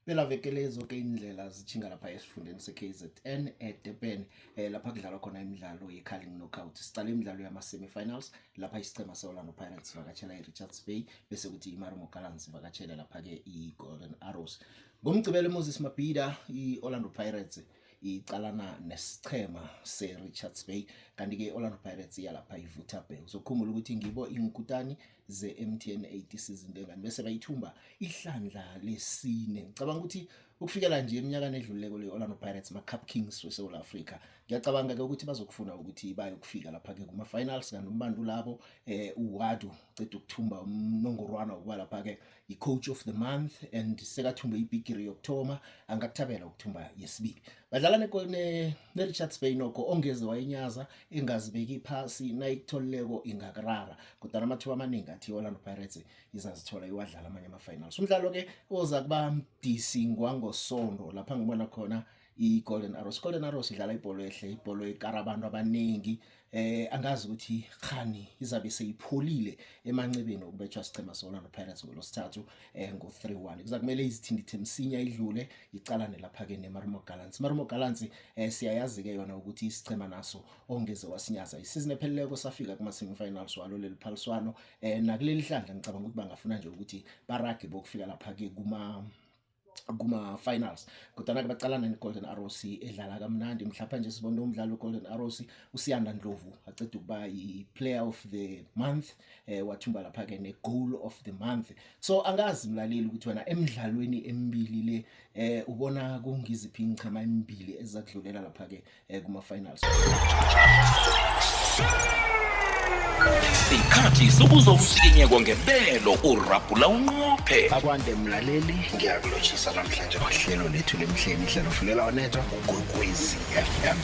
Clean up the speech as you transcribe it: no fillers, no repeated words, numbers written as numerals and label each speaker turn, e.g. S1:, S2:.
S1: Pelaveke le zoke indlela zitjhinga lapha esifundeni se-KZN eDurban, lapha kudlalwa khona imidlalo ye-Carling Knockout. Siqale imidlalo yama-semi-finals lapha isichema se-Orlando Pirates sivakatshela i-Richards Bay, bese kuthi i-Marumo Gallants ivakatshele lapha-ke i-Golden Arrows. NgoMgcibelo Moses Mabhida, i-Orlando Pirates icalana nesichema se-Richards Bay, kanti-ke i-Orlando Pirates iyalapha ivutha bhe. Uzokhumbula ukuthi ngibo iinkutani ze-MTN 8 season lengani bese bayithumba ihlandla lesine. Ngicabanga ukuthi ukufikela nje eminyakeni edlulileko le Orlando Pirates ma-Cup Kings weSouth Africa. Ngiyacabanga ke ukuthi bazokufuna ukuthi bayokufika lapha ke kuma-finals, kanti umbantu labo uWadu uceda ukuthumba umnongorwana wokuba lapha ke i-coach of the month and sekathumbe ibhigiri yokuthoma, angakuthabela ukuthumba yesibili. Badlala ne-Richards Bay nokho ongeze wayinyaza, engazibeki phasi, nayikutholileko ingakurara, kodwa amathuba amaningi athi i-Orlando Pirates izazithola iwadlala amanye ama-finals. Umdlalo ke oza kuba mdisi ngwangosondo lapha ngibona khona i-Golden Arrows. Golden Arrows idlala ibholo ehle, ibholo ekara abantu abaningi. Angazi ukuthi khani izabe seyipholile emancebeni okubetshwa sichema se-Orlando Pirates ngolosithathu ngo-3-1. Kuza kumele izithintithe msinya idlule icalane lapha-ke ne-Marumo Gallants. Marumo Gallants siyayazi ke yona ukuthi isichema naso ongeze wasinyaza. Isizini epheleleko safika kuma-semifinals walo leli phaliswano, nakuleli hlandla ngicabanga ukuthi bangafuna nje ukuthi barage bokufika lapha-ke kuma-finals, kodwana-ke bacalana ne-Golden Arrows edlala kamnandi. Mhlapha nje sibone umdlalo we-Golden Arrows, uSiyanda Ndlovu aceda ukuba i-player of the month, wathumba lapha-ke ne-goal of the month. So angazi mlaleli ukuthi wena emidlalweni emibili le ubona kungiziphi ingchema emibili ezakudlulela lapha-ke kuma-finals.
S2: Sikhathi sokuzwa umsikinyeko ngebelo urabhula unqophe.
S3: Akwande mlaleli, ngiyakulotshisa namhlanje kwahlelo lethu lemhleni, ihlelo fulela onethwa uGwekwezi FM.